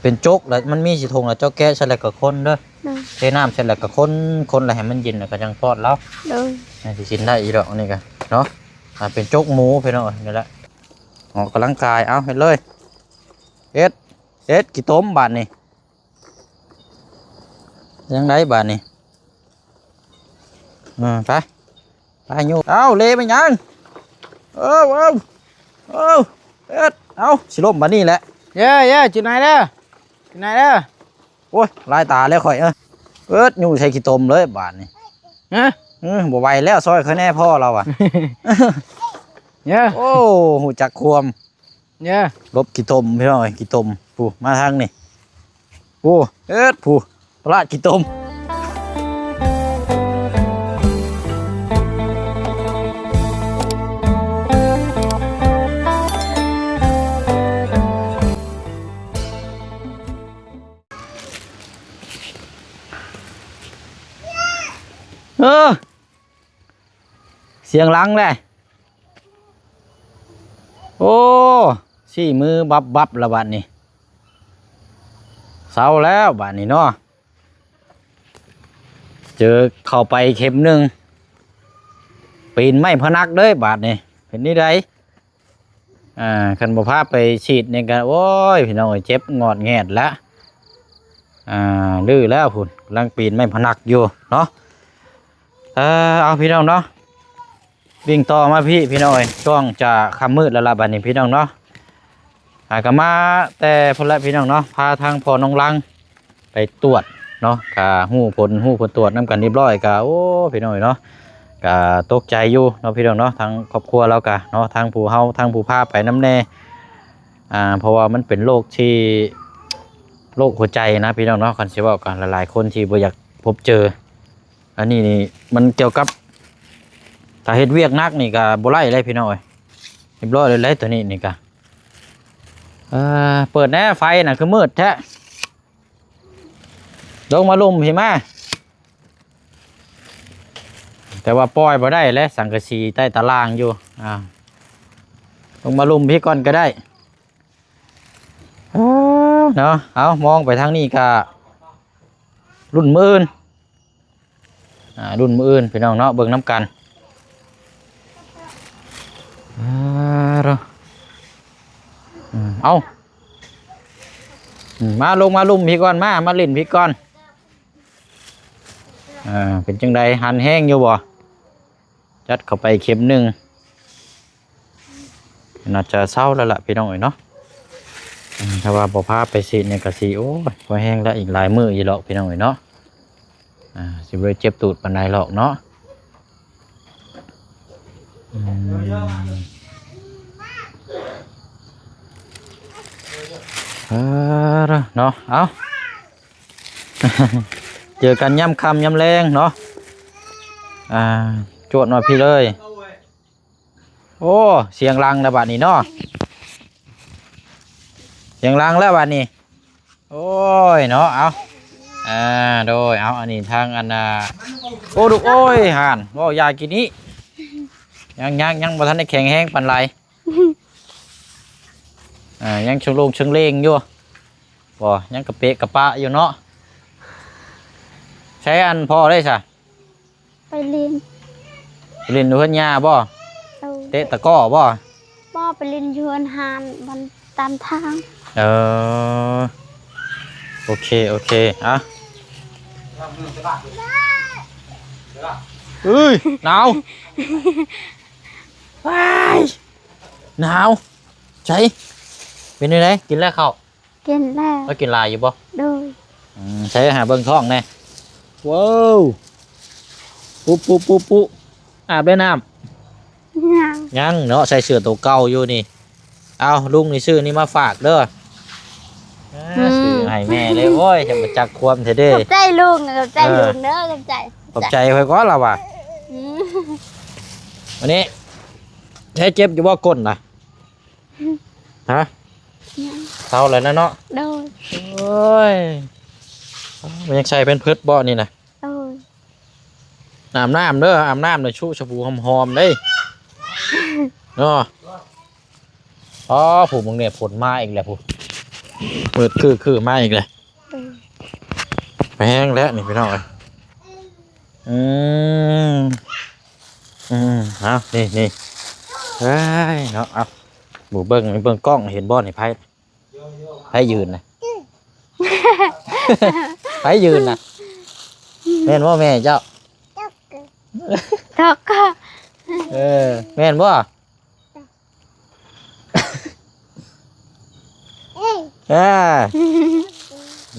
ເປັນຈົກ ແລ້ວມັນມີຊິຖົງ ແລ້ວເຈົ້າແກະໃສ່ ແລ້ວກໍຄົນເດີ. ໂດຍ. ເທນ້ຳໃສ່ ແລ້ວກໍຄົນ ຄົນແລ້ວໃຫ້ມັນເຢັນ ແລ້ວກໍຈັ່ງທອດລາວ. ໂດຍ. ຍັງຊິກິນໄດ້ອີດອກນີ້ກໍເນາະ. ອ່າ ເປັນຈົກໝູພີ່ນ້ອງ ນີ້ແຫຼະ ອອກກຳລັງກາຍ. ເອົາ ເຮັດເລີຍ ເຮັດ ເຮັດຂີ້ຕົມບາດນີ້. ຈັ່ງໃດບາດນີ້? ເອີ ໄປ ໄປໂຍກ. ເອົ້າ ເລໄປຫຍັງ? ເອີ ເອີ ເອີ ເຮັດ ເອົາ ຊິລົ້ມບາດນີ້ແຫຼະ. ເຢ້ ເຢ້ ຈຸນາຍເດີ ຈຸນາຍເດີ. ໂອ້ຍ ລາຍຕາແລ້ວຂ້ອຍ. ເອີ ເອີ ຢູ່ໃສ່ຂີ້ຕົມເລີຍບາດນີ້. ຮະ? ເອີ ບໍ່ໄຫວແລ້ວ ຊ່ອຍຂ້ອຍແດ່ພໍ່ລາວວ່າ. ເອີ ໂອ້ ຮູ້ຈັກຄວາມ. ເອີ ຫຼົບຂີ້ຕົມພີ່ນ້ອງເອີຍ ຂີ້ຕົມ. ຜູ້ ມາທາງນີ້ ຜູ້ ເອີດ ຜູ້ ພະລະຂີ້ຕົມ. ເອີ ສຽງຫຼັງແຫຼະ. ໂອ້ ຊີ້ມືບັບໆລະບາດນີ້. ເຊົາແລ້ວບາດນີ້ເນາະ. ເຈີເຂົ້າໄປເຂັມໜຶ່ງ ປີນໄມ້ພະນັກເດ້ບາດນີ້. ເປັນນີ້ໃດ? ອ່າ ຄັນບໍ່ພາໄປສີດນີ້ກໍ ໂອ້ຍ ພີ່ນ້ອງເອີຍ ເຈັບງອດແງດລະ. ອ່າ ລື້ແລ້ວພຸ້ນ ກຳລັງປີນໄມ້ພະນັກຢູ່ເນາະ. ເອີ ເອົາ ພີ່ນ້ອງເນາະ ວິ່ງຕໍ່ມາພີ້ ພີ່ນ້ອງເອີຍ ຊ່ວງຈະຄ່ຳມືດແລ້ວລະບາດນີ້ ພີ່ນ້ອງເນາະ. ອ່າ ກໍມາແຕ່ພຸ້ນລະ ພີ່ນ້ອງເນາະ ພາທາງພໍ່ນ້ອງລັງ ໄປຕວດເນາະ ກະຮູ້ຜົນ ຮູ້ຜົນຕວດນຳກັນຮຽບຮ້ອຍ ກະ ໂອ້ ພີ່ນ້ອງເອີຍເນາະ ກະຕົກໃຈຢູ່ເນາະ ພີ່ນ້ອງເນາະ. ທາງຄອບຄົວລາວກະເນາະ ທາງຜູ້ເຮົາ ທາງຜູ້ພາໄປນຳແດ່ ອ່າ ເພາະວ່າມັນເປັນໂລກທີ່ ໂລກຫົວໃຈນະ ພີ່ນ້ອງເນາະ. ຄັນຊິເວົ້າກັນ ຫຼາຍໆຄົນທີ່ບໍ່ຢາກພົບເຈີ ອັນນີ້ນີ້ມັນກ່ຽວກັບ ຖ້າເຮັດວຽກໜັກນີ້ກະບໍ່ໄດ້ເລີຍ ພີ່ນ້ອງເອີຍ. ຮຽບຮ້ອຍເລີຍ ໂຕນີ້ນີ້ກະ ເອີ ເປີດແດ່ ໄຟນະ ຄືມືດແທ້. ລົງມາລຸ່ມພີ້ມາ. ແຕ່ວ່າປ່ອຍບໍ່ໄດ້ແຫຼະ ສັງກະສີໃຕ້ຕາລ່າງຢູ່. ອ່າ ລົງມາລຸ່ມພີ້ກ່ອນກໍໄດ້. ເອີ ເນາະ ເອົາ ມອງໄປທາງນີ້ກະລຸ້ນມື້ອື່ນ. ອ່າ ລຸ້ນມື້ອື່ນ ພີ່ນ້ອງເນາະ ເບິ່ງນຳກັນ. ອ່າ ເນາະ ອືມ ເອົາ ອືມ ມາ ລົງມາລຸ່ມພີ້ກ່ອນ ມາ ມາຫຼິ້ນພີ້ກ່ອນ. ອ່າ ເປັນຈັ່ງໃດ ຫັນແຮງຢູ່ບໍ່? ຈັດເຂົ້າໄປເຂັມໜຶ່ງ ໜ້າຈະເຊົາແລ້ວລະ ພີ່ນ້ອງເອີຍເນາະ. ອືມ ຖ້າວ່າບໍ່ພາໄປສີດນີ້ກະຊິ ໂອ້ຍ ພໍແຮງລະ ອີກຫຼາຍມື້ຢູ່ດອກ ພີ່ນ້ອງເອີຍເນາະ. ອ່າ ຊິບໍ່ໄດ້ເຈັບຕູດປານໃດດອກເນາະ. ອືມ ເອີ ເນາະ ເອົາ ເຈີກັນຍາມຄ່ຳຍາມແລງເນາະ. ອ່າ ຈວດມາພີ້ເລີຍ. ໂອ້ ສຽງຫຼັງແລ້ວບາດນີ້ເນາະ ສຽງຫຼັງແລ້ວບາດນີ້. ໂອ້ຍເນາະ ເອົາ ອ່າ ໂດຍ ເອົາ ອັນນີ້ທາງອັນນ່າ ໂອ້ ດູກ ໂອ້ຍ ຫານ ເວົ້າຢາກິນນີ້ ຍັງ ຍັງ ຍັງບໍ່ທັນໄດ້ແຂງແຮງປານໃດ. ອ່າ ຍັງເຊີງໂລງເຊີງເລງຢູ່ ບໍ່ ຍັງກະເປະກະປະຢູ່ເນາະ. ໃຊ້ອັນພໍ່ໄດ້ຊະ? ໄປຫຼິ້ນ ໄປຫຼິ້ນຢູ່ເຮືອນຍ່າບໍ່? ໂດຍ. ເຕະຕະກ້ໍ້ບໍ່? ບໍ່ ໄປຫຼິ້ນຢູ່ເຮືອນຮ້ານ ບ້ານຕາມທາງ. ເອີ ໂອເຄ ໂອເຄ ອ່ະ ເອີຍ ໜາວ ວ້າຍ ໜາວ ໃສ ເປັນຈັ່ງໃດ ກິນແລ້ວເຂົ້າ? ກິນແລ້ວ. ເຈົ້າກິນຫຼາຍຢູ່ບໍ່? ໂດຍ. ອືມ ໃສຫາເບິ່ງທ້ອງແດ່. ວ້າວ ປຸ ປຸ ປຸ ປຸ ອາບແລ້ວນ້ຳ? ຍັງ. ຍັງເນາະ ໃສ່ເສື້ອໂຕເກົ່າຢູ່ນີ້. ເອົາ ລຸງນີ້ຊື້ນີ້ມາຝາກເດີ. ອືມ ຊື້ໃຫ້ແມ່ເລີຍ. ໂອ້ຍ ຈະບໍ່ຈັກຄວາມແທ້ເດ້. ຂອບໃຈລຸງ ຂອບໃຈ ເອີ ລຸງເດີ ຂອບໃຈ ຂອບໃຈຂ້ອຍກ່ອນລະວ່າ. ອືມ ອັນນີ້ ໃຊ້ເຈັບຢູ່ບໍ່ກົ້ນນະ? ຮະ? ຍັງ. ເຊົາແລ້ວນະເນາະ? ໂດຍ. ໂອ້ຍ ມັນຍັງໃສ່ແພມເພີດບໍ່ນີ້ນະ? ໂດຍ. ອາບນ້ຳເດີ ອາບນ້ຳແລ້ວຊຸສະບູຫອມໆເດ້ ເນາະ. ອໍ ຜູ້ເບິ່ງແດ່ ຝົນມາອີກແລ້ວຜູ້. ເປີດຄືໆມາອີກແລ້ວ. ໂດຍ. ແພງແລ້ວນີ້ພີ່ນ້ອງເອີຍ. ອືມ ອືມ ເອົາ ນີ້ ນີ້ ເອີຍເນາະ. ເອົາ ບໍ່ເບິ່ງ ເບິ່ງກ້ອງ ເຫັນບໍ່ນີ້ ໃຜ ໃຜຢືນນະ? ໃຜຢືນນະ? ແມ່ນບໍ່ແມ່ເຈົ້າ? ຕົກ ເອີ ແມ່ນບໍ່? ອ່າ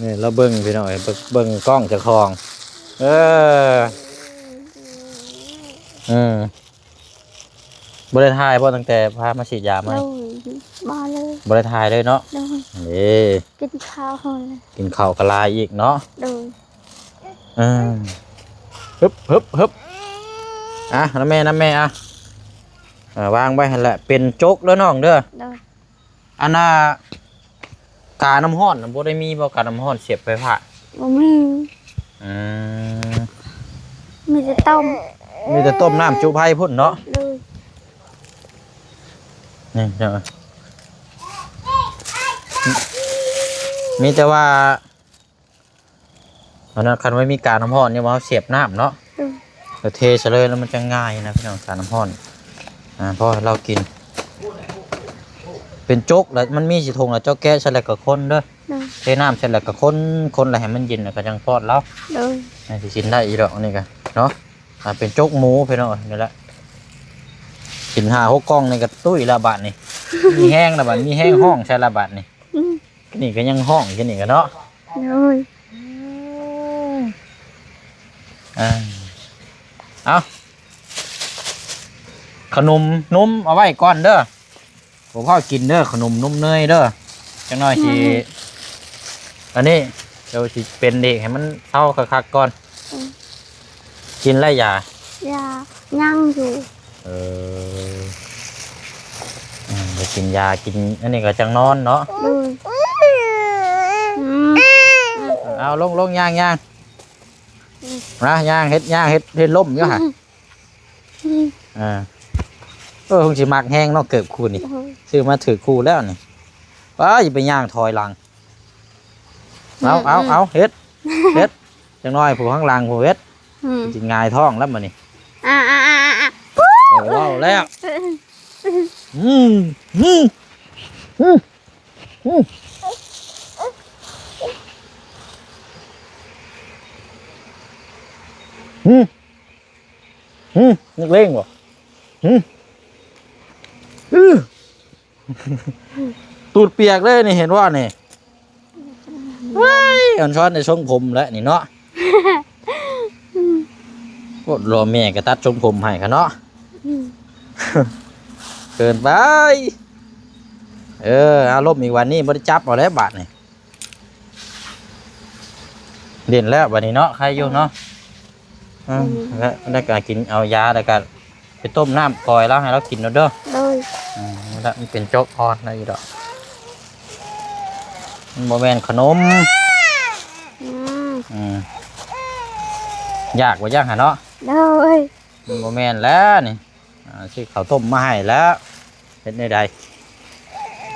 ນີ້ລາວເບິ່ງພີ່ນ້ອງເອີຍ ເບິ່ງ ເບິ່ງກ້ອງເຈົ້າຂອງ. ເອີ ອືມ ບໍ່ໄດ້ຖ່າຍບໍ່ ຕັ້ງແຕ່ພາມາສີດຢາມາ? ໂດຍ ບໍ່ເລີຍ ບໍ່ໄດ້ຖ່າຍເລີຍເນາະ. ໂດຍ. ເດ້ ກິນເຂົ້າ ກິນເຂົ້າກໍຫຼາຍອີກເນາະ. ໂດຍ. ເອີ ຮຶບ ຮຶບ ຮຶບ ອ່ະ ນຳແມ່ ນຳແມ່ ອ່ະ ເອີ ວາງໄວ້ຫັ້ນແຫຼະ ເປັນຈົກເດີນ້ອງເດີ. ໂດຍ. ອັນນ່າ ການ້ຳຮ້ອນນະ ບໍ່ໄດ້ມີບໍ່ ການ້ຳຮ້ອນສຽບໄຟຟ້າ? ບໍ່ມີ. ອືມ ມີແຕ່ຕົ້ມ ມີແຕ່ຕົ້ມນ້ຳຈຸໄຟພຸ້ນເນາະ. ໂດຍ. ນີ້ເດີ ມີແຕ່ວ່າ ອັນນັ້ນ ຄັນວ່າມີການ້ຳຮ້ອນນີ້ ວ່າເຮົາສຽບນ້ຳເນາະ. ໂດຍ. ແລ້ວເທໃສ່ເລີຍ ແລ້ວມັນຈະງ່າຍນະພີ່ນ້ອງ ການ້ຳຮ້ອນ. ອ່າ ພໍໃຫ້ລາວກິນ ເປັນຈົກ ແລ້ວມັນມີຊິຖົງ ແລ້ວເຈົ້າແກະໃສ່ ແລ້ວກໍຄົນເດີ. ໂດຍ. ເທນ້ຳໃສ່ ແລ້ວກໍຄົນ ຄົນແລ້ວໃຫ້ມັນເຢັນ ແລ້ວກໍຈັ່ງປ້ອນລາວ. ໂດຍ. ໃຫ້ຊິກິນໄດ້ອີດອກ ອັນນີ້ກໍເນາະ. ອ່າ ເປັນຈົກໝູພີ່ນ້ອງ ນີ້ແຫຼະ ກິນຫ້າຫົກກ່ອງນີ້ກໍຕຸ້ຍລະບາດນີ້. ມີແຮງລະບາດ ມີແຮງຮ້ອງໃສ່ລະບາດນີ້. ອືມ ນີ້ກໍຍັງຮ້ອງຢູ່ນີ້ກໍເນາະ. ໂດຍ. ອ່າ ເອົາ ຂະໜົມນົມເອົາໄວ້ກ່ອນເດີ ບໍ່ພໍກິນເດີ ຂະໜົມນົມເນີຍເດີ. ຈັກໜ້ອຍຊິ ອືມ ອັນນີ້ ດຽວຊິເປັນອີກ ໃຫ້ມັນເຊົາຄັກໆກ່ອນ. ອືມ ກິນແລ້ວຢາ? ຢາ ຍັງຢູ່. ເອີ ອືມ ໄດ້ກິນຢາ ກິນອັນນີ້ກໍຈັ່ງນອນເນາະ. ໂດຍ. ອືມ ເອົາ ລົງ ລົງ ຍ່າງ ຍ່າງ. ອືມ ນະ ຍ່າງ ເຮັດ ຍ່າງ ເຮັດ ເຮັດລົ້ມຢູ່ຫັ້ນ. ອືມ ອ່າ ເອີ ຄົງຊິມັກແຮງເນາະ ເກີບຄູ່ນີ້. ໂດຍ. ຊື້ມາຖືກຄູ່ແລ້ວນີ້. ວ້າ ຢ່າໄປຍ່າງຖອຍຫຼັງ. ເອົາ ອືມ ເອົາ ອືມ ເອົາ ເຮັດ ເຮັດ ຈັກໜ້ອຍຜູ້ຂ້າງຫຼັງຜູ້ເຮັດ. ອືມ ຊິຫງາຍທ້ອງແລ້ວບັດນີ້. ອ່າ ອ່າ ອ່າ ອ່າ ເອີ ເວົ້າແລ້ວ. ອືມ ອືມ ອືມ ອືມ ອືມ ອືມ ນັກເລງບໍ່? ຫື? ອື ຕູດປຽກເລີຍນີ້ ເຫັນບໍ່ນີ້? ເວີຍ ອອນຊອນໄດ້ຊົງຜົມແລ້ວນີ້ເນາະ. ໂອ້ ລໍແມ່ກໍຕັດຊົງຜົມໃຫ້ຂ້າເນາະ. ອືມ ເກີນໄປ. ເອີ ອາລົມອີກວັນນີ້ບໍ່ໄດ້ຈັບເອົາແລ້ວບາດນີ້. ຫຼິ້ນແລ້ວບັດນີ້ເນາະ ໄຄຢູ່ເນາະ. ອືມ ອືມ ແລ້ວ ແລ້ວກໍກິນເອົາຢາ ແລ້ວກໍໄປຕົ້ມນ້ຳກ່ອຍລາວ ໃຫ້ລາວກິນໂລດເດີ. ໂດຍ. ອືມ ແລ້ວມັນເປັນໂຈກອ່ອນແລ້ວຢູ່ດອກ. ມັນບໍ່ແມ່ນຂະໜົມ. ອືມ ອືມ ຢາກບໍ່ ຢາກຫັ້ນເນາະ. ໂດຍ. ມັນບໍ່ແມ່ນແລ້ວນີ້. ອ່າ ຊື້ເຂົ້າຕົ້ມມາໃຫ້ແລ້ວ ເຮັດແນວໃດ?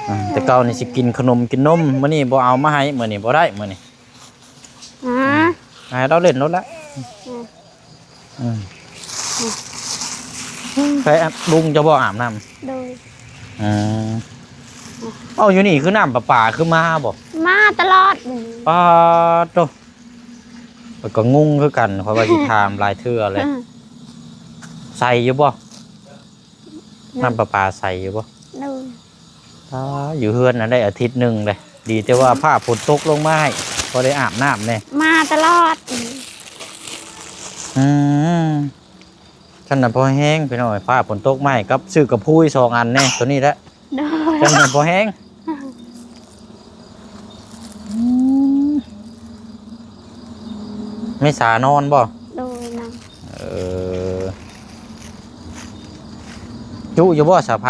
ອືມ ແຕ່ເກົ່ານີ້ຊິກິນຂະໜົມກິນນົມ ມື້ນີ້ບໍ່ເອົາມາໃຫ້ ມື້ນີ້ບໍ່ໄດ້ ມື້ນີ້. ອືມ ໃຫ້ລາວຫຼິ້ນໂລດລະ. ອືມ ອືມ ອືມ ໃຜ ອາ ລຸງເຈົ້າບໍ່ອາບນ້ຳ? ໂດຍ. ອືມ ເອົ້າ ຢູ່ນີ້ຄືນ້ຳປະປາຄືມາບໍ່? ມາຕະຫຼອດ. ປາດໂທ້ ຂ້ອຍກໍງົງຄືກັນ ຂ້ອຍວ່າຊິຖາມຫຼາຍເທື່ອແລ້ວ. ອືມ ໃສຢູ່ບໍ່? ນ້ຳປະປາໃສຢູ່ບໍ່? ໂດຍ. ອ່າ ຢູ່ເຮືອນນັ້ນໄດ້ອາທິດໜຶ່ງເດ້ ດີແຕ່ວ່າຟ້າຝົນຕົກລົງມາໃຫ້ ພໍໄດ້ອາບນ້ຳແດ່. ມາຕະຫຼອດ. ອືມ ຊັ້ນນະພໍແຮງພີ່ນ້ອງເອີຍ ຟ້າຝົນຕົກມາໃຫ້ ກັບຊື້ກະພຸຍສອງອັນແດ່ ໂຕນີ້ແຫຼະ. ໂດຍ. ຈັ່ງນັ້ນບໍ່ແຮງ. ອືມ ເມສານອນບໍ່? ໂດຍ ນອນ. ເອີ ຈຸຢູ່ບໍ່ສາວໄພ?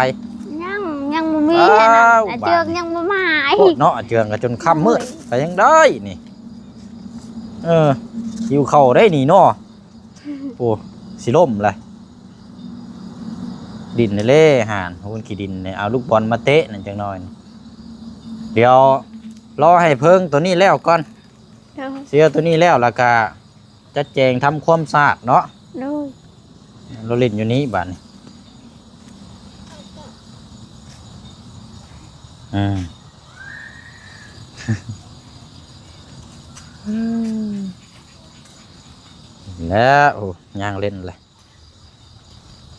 ຍັງ ຍັງບໍ່ມີ. ອ້າວ ນະ ອາເຈືອງ ບາດນີ້ຍັງບໍ່ມາອີກ. ໂພດເນາະ ອາເຈືອງກໍຈົນຄ່ຳມືດ. ໂອ້ຍ ໄປຍັງໄດ້ນີ້. ເອີ ຫິວເຂົ້າໄດ້ນີ້ເນາະ. ໂອ້ ຊິລົ້ມລະ ດິນເລຫານ ໂຫນຂີ້ດິນນີ້ ເອົາລູກບອນມາເຕະນັ້ນຈັກໜ້ອຍ. ດຽວ ລໍໃຫ້ເພີງໂຕນີ້ແລ້ວກ່ອນ ໂດຍ ເຊຍໂຕນີ້ແລ້ວ ແລ້ວກະຈັດແຈງທຳຄວາມສະອາດເນາະ ໂດຍ ລໍຫຼິ້ນຢູ່ນີ້ບາດນີ້ ອືມ ແລ້ວ ໂອ້ ຍ່າງເຫຼັ້ນແຫຼະ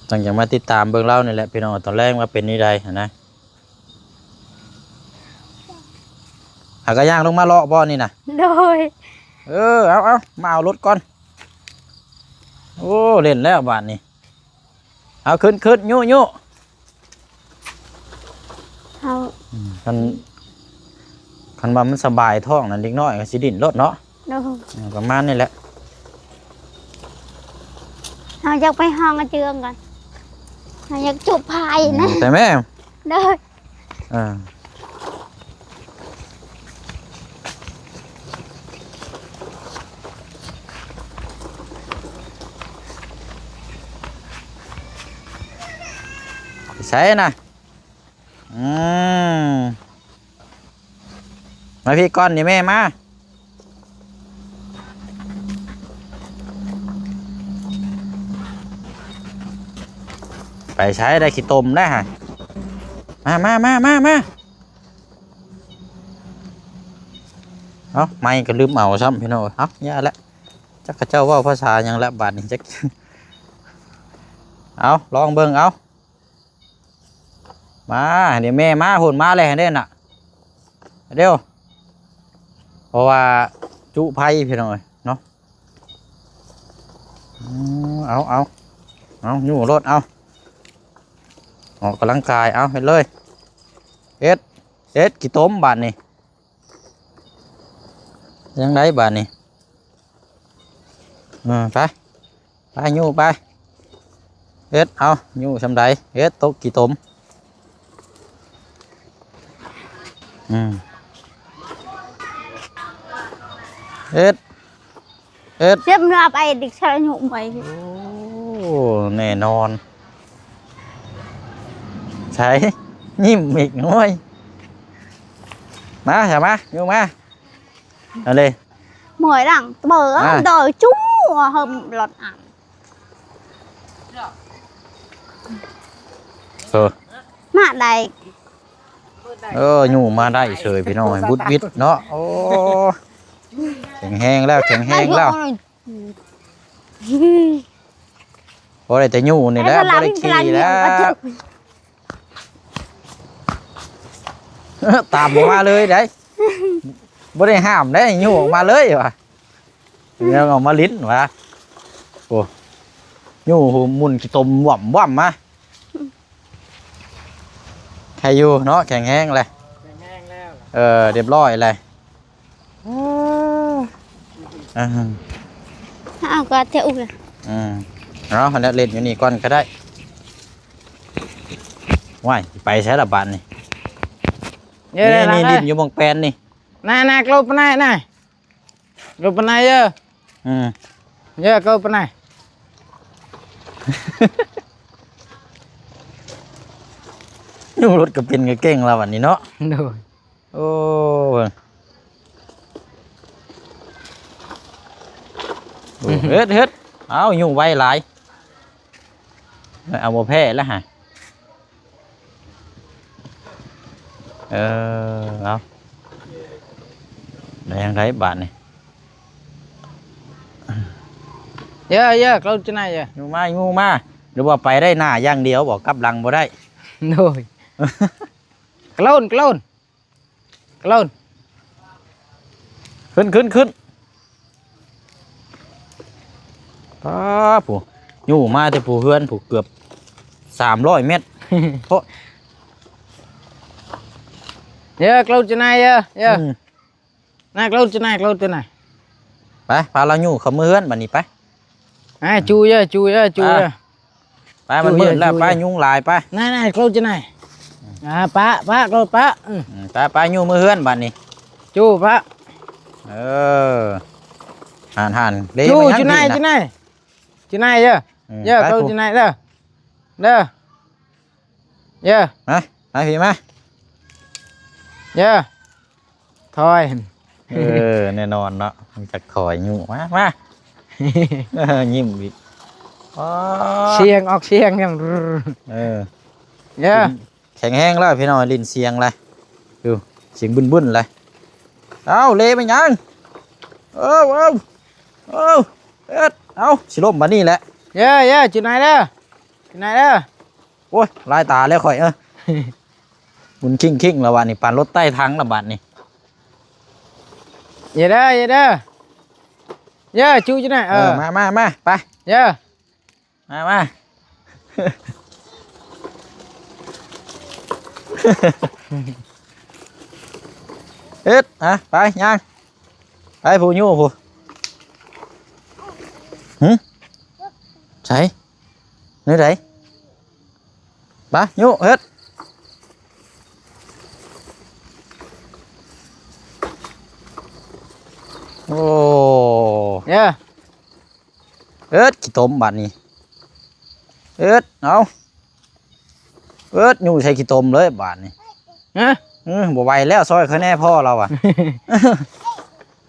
ຈັ່ງຈະມາຕິດຕາມເບິ່ງລາວນີ້ແຫຼະ ພີ່ນ້ອງ ຕອນແລງວ່າເປັນແນວໃດຫັ້ນນະ ຫາກະຍ່າງລົງມາເລາະບໍ່ນີ້ນະ ໂດຍ ເອີ ເອົາ ເອົາ ມາເອົາລົດກ່ອນ ໂອ້ ເຫຼັ້ນແລ້ວບາດນີ້ ເອົາ ຂຶ້ນ ຂຶ້ນ ຍຸ ຍຸ ເຮົາ ອືມ ຄັນ ຄັນວ່າມັນສະບາຍທ້ອງນັ້ນ ເດັກນ້ອຍກໍຊິດີ້ນໂລດເນາະ ໂດຍ ເອີ ປະມານນີ້ແຫຼະ ເຮົາຢາກໄປຫ້ອງອາເຈືອງກ່ອນ ເຮົາຢາກຈຸພາຍ ອືມ ນະ ໄປແມ່ ໂດຍ ອ່າ ໃສນະ ອືມ ມາພີ້ກ່ອນນີ້ແມ່ ມາ ໄປໃສໄດ້ຂີ້ຕົມແລ້ວຫະ ມາ ມາ ມາ ມາ ມາ ເອົ້າ ໄມກໍລືມເອົາຊ້ຳ ພີ່ນ້ອງເອີຍ ເອົ້າ ຢ່າແຫຼະ ຈັກເຂົາເຈົ້າເວົ້າພາສາຫຍັງແລ້ວບາດນີ້ ຈັກ ເອົາ ລອງເບິ່ງ ເອົາ ມາ ເດ ແມ່ມາພຸ້ນ ມາແລ້ວເດ້ນະ ເດວ ເພາະວ່າຈຸໄພ ພີ່ນ້ອງເອີຍເນາະ ອືມ ເອົາ ເອົາ ເອົາ ຍູ້ໂລດ ເອົາ ອອກກຳລັງກາຍ ເອົາ ເຮັດເລີຍ ເຮັດ ເຮັດ ຂີ້ຕົມບາດນີ້ ຈັ່ງໃດບາດນີ້ ເອີ ໄປ ໄປ ຍູ້ໄປ ເຮັດ ເອົາ ຍູ້ຊ່ຳໃດ ເຮັດ ຕົກຂີ້ຕົມ ອືມ ເຮັດ ເຮັດ ສຽບເນື້ອໄປດິກຊະລະຍຸໄປ ໂອ້ ແນ່ນອນ ໃສ ຍິ້ມອີກ ໂອ້ຍ ມາ ຊະ ມາ ຍູ້ມາ ເອົາເລີຍ ເມື່ອຍຫຼັງເບີ ມາ ເດີຈຸ້ມຫົວເຫິມລົດອັນ ເອີ ມາໄດ້ ເອີ ຍູ້ມາໄດ້ເສີຍ ພີ່ນ້ອງເອີຍ ບຸດວິດເນາະ ໂອ້ ແຂງແຮງແລ້ວ ແຂງແຮງແລ້ວ ບໍ່ໄດ້ແຕ່ຍູ້ນີ້ແຫຼະ ບໍ່ໄດ້ຂີ່ແລ້ວ ຕາມອອກມາເລີຍໄດ໋ ບໍ່ໄດ້ຫ້າມໄດ໋ ຍູ້ອອກມາເລີຍວ່າ ແລ້ວເອົາມາຫຼິ້ນວ່າ ໂອ້ ຍູ້ໝຸ່ນຂີ້ຕົມຫວ້ຳໆມາ ໃຄຢູ່ເນາະ ແຂງແຮງແຫຼະ ແຂງແຮງແລ້ວ ເອີ ຮຽບຮ້ອຍແຫຼະ ເອີ ເອົາກໍເທອຸກ ອືມ ເອົາ ແລ້ວຫຼິ້ນຢູ່ນີ້ກ່ອນກໍໄດ້ ວ້າຍ ໄປໃສລະບາດນີ້ ເອີ ນີ້ ນີ້ ນີ້ ຫຼິ້ນຢູ່ໝ່ອງແປນນີ້ ນາ ນາ ເຂົ້າໄປໃນ ນາ ເຂົ້າໄປໃນເອີ ອືມ ເອີ ເຂົ້າໄປໃນ ຢູ່ລົດກໍເປັນກໍເກັ່ງລະບາດນີ້ເນາະ ໂດຍ ໂອ້ ເບິ່ງ ໂອ້ ເຮັດ ເຮັດ ເອົາ ຢູ່ໄວຫຼາຍ ເອົາ ບໍ່ແພ້ລະຫະ ເອີ ເອົາ ໄດ້ຈັ່ງໃດບາດນີ້ ເຢີ ເຢີ ເຂົ້າຈະໄນເຢີ ຢູ່ມາ ຢູ່ມາ ຫຼືວ່າໄປໄດ້ໜ້າຢ່າງດຽວບໍ ກັບຫຼັງບໍ່ໄດ້ ໂດຍ ກະໂລນ ກະໂລນ ກະໂລນ ຂຶ້ນ ຂຶ້ນ ຂຶ້ນ ປ້າ ຜູ້ ຢູ່ມາແຕ່ຜູ້ເຮືອນຜູ້ ເກືອບສາມຮ້ອຍແມັດ ໂພດ ເຢີ ເຂົ້າຈະໄນເຢີ ເຢີ ອືມ ນາຍ ເຂົ້າຈະນາຍ ເຂົ້າຈະນາຍ ໄປ ພາລາວຍູ້ເຂົ້າເມືອເຮືອນບາດນີ້ໄປ ນາຍ ຈູເຢີ ຈູເຢີ ຈູເຢີ ໄປ ມັນມືດແລ້ວ ໄປ ຍຸງຫຼາຍ ໄປ ນາຍ ນາຍ ເຂົ້າຈະນາຍ ອ່າ ປະ ປະ ເຂົ້າປະ ອືມ ອືມ ໄປ ໄປ ຍູ້ເມືອເຮືອນບາດນີ້ ຈູປະ ເອີ ຫັ້ນໆ ເດ້ ຈູ ມາຍັງ ຈະນາຍ ຈະນາຍ ຈະນາຍເດີ້ ອືມ ເດີ້ ໄປ ເຂົ້າ ຈະນາຍເດີ້ ເດີ້ ເຢີ ມາ ມາພີ້ມາ ເຢີ ອຍ ເອີ ແນ່ນອນເນາະ ມັນຈັກຖອຍຢູ່ ມາ ມາ ເອີ ຍິ້ມອີກ ອໍ ສຽງອອກສຽງຫຍັງ ເອີ ເອີ ແຂງແຮງແລ້ວພີ່ນ້ອງ ຫຼິ້ນສຽງແລ້ວ ຢູ່ ສຽງບຶ້ນໆແລ້ວ ເອົ້າ ເລໄປຫຍັງ ເອີ ເອີ ເອີ ເອີ ເອົ້າ ຊິລົ້ມບາດນີ້ແຫຼະ ເຢີ ເຢີ ຈຸດໄນເດີ ຈຸດໄນເດີ ໂອ້ຍ ລາຍຕາແລ້ວຂ້ອຍ ເອີ ໝຸນຄິ້ງໆແລ້ວບາດນີ້ ປານລົດໄຕ້ຖັງແລ້ວບາດນີ້ ເຢີເດີ ເຢີເດີ ເຢີ ຈຸຢູ່ນະ ເອີ ເອີ ມາ ມາ ມາ ໄປ ເຢີ ມາ ມາ ເຮັດ ຮະ ໄປ ຍ່າງ ໄປ ຜູ້ຍູ້ຜູ້ ຫຶ ໃສ ແນວໃດ ໄປ ຍູ້ ເຮັດ ໂອ້ ເອີ ເອິດ ຂີ້ຕົມບາດນີ້ ເອິດ ເອົາ ເອິດ ຍູ້ໃສ່ຂີ້ຕົມເລີຍບາດນີ້ ຮະ ເອີ ບໍ່ໄຫວແລ້ວ ຊ່ອຍຂ້ອຍແດ່ພໍ່ລາວວ່າ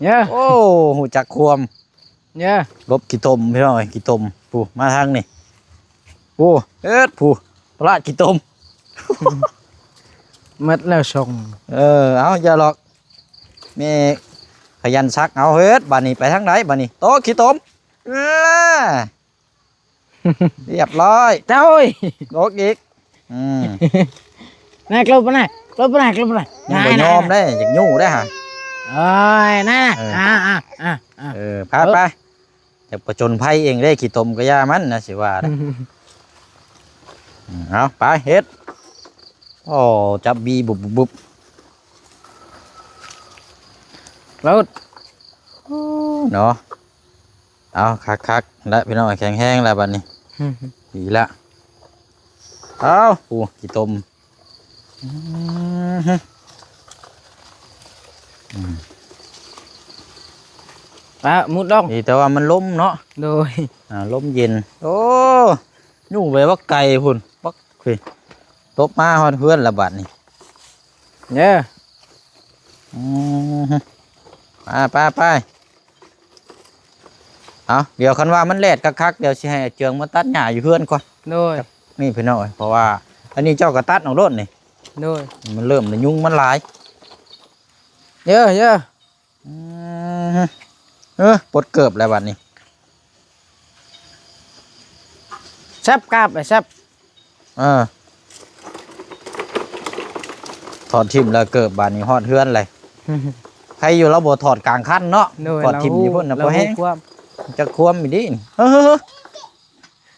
ເອີ ໂອ້ ຮູ້ຈັກຄວາມ ເອີ ຫຼົບຂີ້ຕົມພີ່ນ້ອງເອີຍ ຂີ້ຕົມ ຜູ້ ມາທາງນີ້ ຜູ້ ເອິດ ຜູ້ ພະລາດຂີ້ຕົມ ໝົດແລ້ວສົ່ງ ເອີ ເອົາ ຢ່າຫຼອກ ແມ່ຂະຫຍັນຊັກ ເອົາ ເຮັດ ບາດນີ້ໄປທາງໃດບາດນີ້ ໂຕະຂີ້ຕົມ ລຽບຮ້ອຍ ໂອ້ຍ ຕົກອີກ ອືມ ນາ ຫຼົບໄປນາ ຫຼົບໄປນາ ຫຼົບໄປນາ ຍັງບໍ່ຍອມເດ້ ຢາກຍູ້ເດ້ຫະ ໂອ້ຍ ນາ ເອີ ອ່າ ອ່າ ອ່າ ເອີ ພາໄປ ຢາກປະຈົນໄພເອງເດ້ ຂີ້ຕົມກໍຢ່າມັນນະ ຊິວ່າ ອືມ ເອົາ ໄປ ເຮັດ ໂອ້ ຈັບບີບຸບໆ ໂລດ ເນາະ ເອົາ ຄັກໆ ລະພີ່ນ້ອງ ແຂງແຮງລະບາດນີ້ ອືມ ດີລະ ເອົາ ໂອ້ ຂີ້ຕົມ ອືມ ອືມ ອ່ະ ມຸດລົງ ດີແຕ່ວ່າມັນລົມເນາະ ໂດຍ ອ່າ ລົມເຢັນ ໂອ້ ຍູ້ໄປບັກໄກພຸ້ນ ບັກ ໂອເຄ ຕົບມາຮອດເຮືອນລະບາດນີ້ ເດີ ອືມ ໄປ ໄປ ໄປ ເອົາ ດຽວຄັນວ່າມັນແດດຄັກໆ ດຽວຊິໃຫ້ອາເຈືອງມາຕັດຫຍ້າຢູ່ເຮືອນກ່ອນ ໂດຍ ນີ້ພີ່ນ້ອງເອີຍ ເພາະວ່າອັນນີ້ເຈົ້າກໍຕັດເອົາໂລດນີ້ ໂດຍ ມັນເລີ່ມແລ້ວ ຍຸງມັນຫຼາຍ ເຢີ ເຢີ ອືມ ເອີ ປົດເກີບແລ້ວບາດນີ້ ແຊບກາບແຊບ ເອີ ຖອດຖິ້ມແລ້ວເກີບບາດນີ້ຮອດເຮືອນເລີຍ ໃຄຢູ່ລາວບໍ່ຖອດກາງຄັນເນາະ ໂດຍ ຖອດຖິ້ມຢູ່ພຸ້ນນະ ລາວ ພໍແຮງ ລາວຮູ້ຄວາມ ຈັກຄວາມອີ່ຫຼີ ເຮີ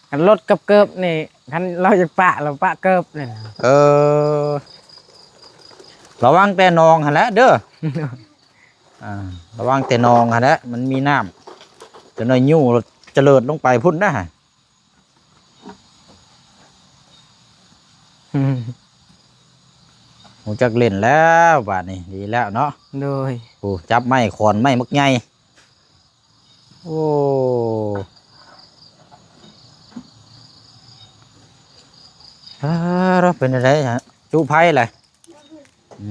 ຄັນລົດກັບເກີບນີ້ ຄັນລາວຢາກປະ ລາວປະເກີບນີ້ ເອີ ລະວັງແຕ່ໜອງຫັ້ນແຫຼະເດີ ອ່າ ລະວັງແຕ່ໜອງຫັ້ນແຫຼະ ມັນມີນ້ຳ ຈະໜ້ອຍຍູ້ຈະເລີດລົງໄປພຸ້ນນະ ຮູ້ຈັກຫຼິ້ນແລ້ວບາດນີ້ ດີແລ້ວເນາະ ໂດຍ ໂອ້ ຈັບໄມ້ຂອນໄມ້ບັກໃຫຍ່ ໂອ້ ອາ ເປັນຈັ່ງໃດ ຈຸໄຟແຫຼະ ອື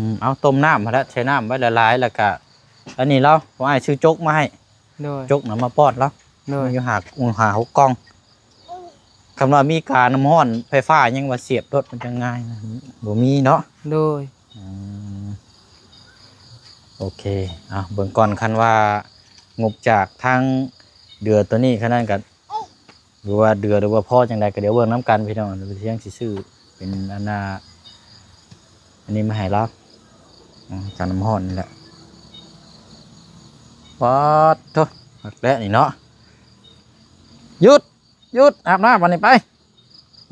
ມ ເອົາ ຕົ້ມນ້ຳຫັ້ນແຫຼະ ໃສ່ນ້ຳໄວ້ຫຼາຍໆ ແລ້ວກະ ອັນນີ້ລາວ ຜູ້ອ້າຍຊື້ຈົກມາໃຫ້ ໂດຍ ຈົກນະມາປ້ອນລາວ ໂດຍ ມີຢູ່ຫ້າ ຫ້າຫົກກ່ອງ ຄັນວ່າມີການ້ຳຮ້ອນໄຟຟ້າຫຍັງວ່າສຽບໂລດ ມັນຈັ່ງງ່າຍນະ ບໍ່ມີເນາະ ໂດຍ ອືມ ໂອເຄ ເອົາ ເບິ່ງກ່ອນ ຄັນວ່າງົບຈາກທາງເດືອໂຕນີ້ ຄັນນັ້ນກະ ຫຼືວ່າເດືອ ຫຼືວ່າພໍຈັ່ງໃດກໍດຽວເບິ່ງນຳກັນພີ່ນ້ອງ ທຽງຊິຊື້ເປັນອັນນ່າ ອັນນີ້ມາໃຫ້ລາວ ອືມ ການ້ຳຮ້ອນນີ້ແຫຼະ ປາດໂທ້ ຄັກແລ້ວນີ້ເນາະ ຢຸດ ຢຸດ ອາບນ້ຳບາດນີ້ໄປ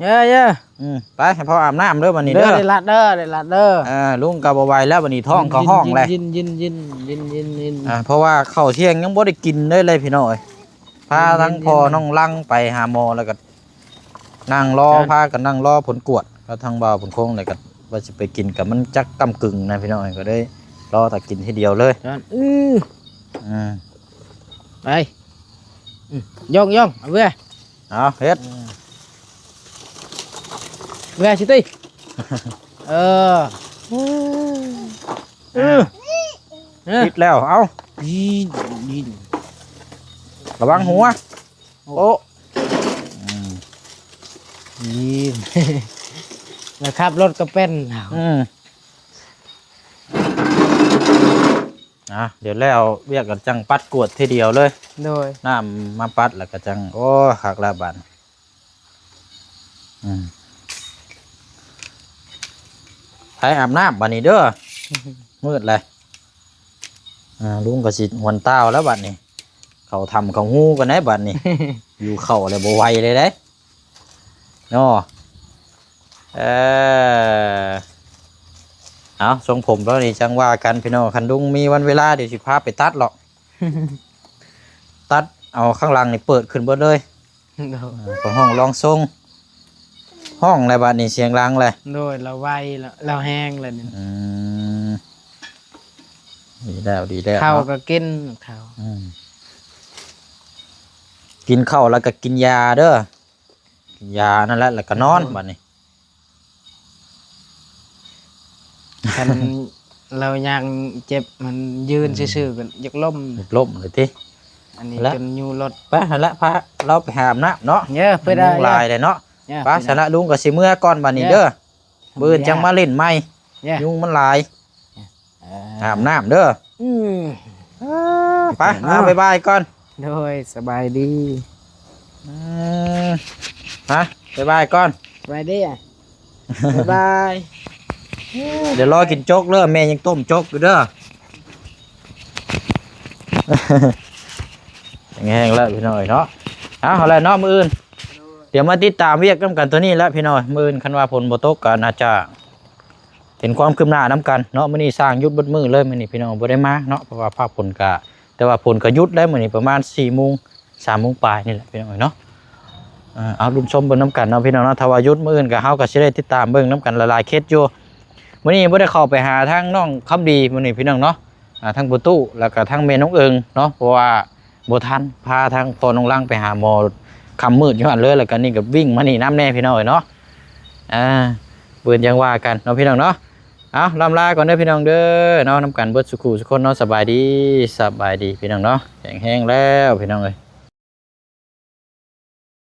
ເຢີ ເຢີ ອືມ ໄປໃຫ້ພໍ່ອາບນ້ຳເດີບາດນີ້ເດີ ເດີ ໄດ້ລັດເດີ ໄດ້ລັດເດີ ເອີ ລຸງກໍບໍ່ໄຫວແລ້ວບາດນີ້ ທ້ອງກໍຮ້ອງແລ້ວ ຍິນ ຍິນ ຍິນ ຍິນ ຍິນ ຍິນ ອ່າ ເພາະວ່າເຂົ້າທ່ຽງຍັງບໍ່ໄດ້ກິນເລີຍ ເລີຍພີ່ນ້ອງເອີຍ ພາທັງພໍ່ນ້ອງລັງໄປຫາໝໍ ແລ້ວກໍນັ່ງລໍ ພາກັນນັ່ງລໍຜົນກວດ ກໍທາງບ່າວບຸນຄົງ ແລ້ວກໍວ່າຊິໄປກິນ ກໍມັນຈັກກ້ຳກຶ່ງນະພີ່ນ້ອງເອີຍ ກໍເລີຍລໍຖ້າກິນທີດຽວເລີຍ ອື ອືມ ໄປ ອື ຍ່ອງໆ ເອົາເວີຍ ເອົາເຮັດ ເອີ ເວີຍຊິຕິ ເອີ ອື ອື ເອີ ຕິດແລ້ວ ເອົ້າ ດີ ດີ ລະວັງຫົວ ໂອ້ ໂອ້ ອືມ ດີ ລະຂັບລົດກໍເປັນ ອືມ ອ່ະ ດຽວແລ້ວວຽກກໍຈັ່ງປັດກວດທີດຽວເລີຍ ໂດຍ ນ້ຳມາປັດແລ້ວກໍຈັ່ງ ໂອ້ ຄັກແລ້ວບາດ ອືມ ໄປອາບນ້ຳບາດນີ້ເດີ ມືດແລ້ວ ອ່າ ລຸງກໍຊິຫວນຕ່າວແລ້ວບາດນີ້ ເຂົ້າຖ້ຳເຂົ້າຮູກ່ອນໄດ໋ບາດນີ້ ຫິວເຂົ້າແລ້ວບໍ່ໄຫວເລີຍເດ້ ເນາະ ເອີ ເອົາ ຊົງຜົມແລ້ວນີ້ຈັ່ງວ່າກັນພີ່ນ້ອງ ຄັນລຸງມີວັນເວລາ ດຽວຊິພາໄປຕັດເລາະ ຕັດເອົາຂ້າງຫຼັງນີ້ເປີດຂຶ້ນເບິດເລີຍ ໂດຍ ເອີ ກໍຮ້ອງລອງຊົງ ຮ້ອງແລ້ວບາດນີ້ ສຽງດັງແລ້ວ ໂດຍ ລາວໄວ ລາວ ລາວແຮງແລ້ວນີ້ ອືມ ດີແລ້ວ ດີແລ້ວ ເຂົ້າ ເນາະ ກໍກິນ ເຂົ້າ ອືມ ກິນເຂົ້າແລ້ວກໍກິນຢາເດີ ຢານັ້ນແຫຼະ ແລ້ວກໍນອນ ໂດຍ ບາດນີ້ ຄັນລາວຍ່າງເຈັບ ມັນຢືນ ອືມ ຊື່ໆ ກໍຢາກລົ້ມ ຢາກລົ້ມເລີຍຕິ ອັນນີ້ ແລ້ວ ຈົນຍູ້ລົດ ໄປຫັ້ນແຫຼະ ພາລາວໄປຫາອາບນ້ຳເນາະ ເອີ ເພິ່ນ ຍຸງຫຼາຍເດ້ເນາະ ເອີ ໄປ ເພິ່ນ ຊັ້ນລະ ລຸງກໍຊິເມືອກ່ອນບາດນີ້ເດີ ເອີ ມື້ອື່ນຈັ່ງມາຫຼິ້ນໃໝ່ ເອີ ຍຸງມັນຫຼາຍ ເອີ ອາບນ້ຳເດີ ອືມ ເອີ ໄປ ເນາະ ບາຍບາຍກ່ອນ ໂດຍ ສະບາຍດີ ອືມ ຮະ ບາຍບາຍກ່ອນ ສະບາຍດີ ບາຍບາຍ ດຽວລໍກິນໂຈກເດີ ແມ່ຍັງຕົ້ມໂຈກຢູ່ເດີ ແຮງໆ ແລ້ວພີ່ນ້ອງເອີຍເນາະ ເອົາ ເອົາແຫຼະເນາະ ມື້ອື່ນ ດຽວມາຕິດຕາມວຽກນຳກັນໂຕນີ້ແຫຼະພີ່ນ້ອງ ມື້ອື່ນຄັນວ່າຝົນບໍ່ຕົກກໍໜ້າຈະ ເຫັນຄວາມຄືບໜ້ານຳກັນເນາະ ມື້ນີ້ຊ່າງຢຸດເບິດມື້ເລີຍ ມື້ນີ້ພີ່ນ້ອງບໍ່ໄດ້ມາເນາະ ເພາະວ່າຟ້າຝົນກະ ແຕ່ວ່າຝົນກະຢຸດແລ້ວ ມື້ນີ້ປະມານສີ່ໂມງ ສາມໂມງປາຍນີ້ແຫຼະພີ່ນ້ອງເອີຍເນາະ ເອີ ເອົາ ລຸ້ນຊົມເບິ່ງນຳກັນເນາະພີ່ນ້ອງເນາະ ຖ້າວ່າຢຸດມື້ອື່ນກະ ເຮົາກະຊິໄດ້ຕິດຕາມເບິ່ງນຳກັນຫຼາຍໆເຂດຢູ່ ມື້ນີ້ບໍ່ໄດ້ເຂົ້າໄປຫາທາງນ້ອງຄຳດີ ມື້ນີ້ພີ່ນ້ອງເນາະ ອ່າ ທັງພໍ່ຕູ້ ແລ້ວກະທັງແມ່ນ້ອງເອີງເນາະ ເພາະວ່າບໍ່ທັນ ພາທາງພໍ່ນ້ອງລັງໄປຫາໝໍ ຄ່ຳມືດຢູ່ຫັ້ນເລີຍ ແລ້ວກະນີ້ກໍວິ່ງມານີ້ນຳແດ່ພີ່ນ້ອງເອີຍເນາະ ອ່າ ເບິ່ງຈັ່ງວ່າກັນເນາະພີ່ນ້ອງເນາະ ເອົາ ລ່ຳລາກ່ອນເດີພີ່ນ້ອງເດີເນາະ ນຳກັນເບິດສູ່ຄູ່ສູ່ຄົນເນາະ ສະບາຍດີ ສະບາຍດີພີ່ນ້ອງເນາະ ແຂງແຮງແລ້ວພີ່ນ້ອງເອີຍ.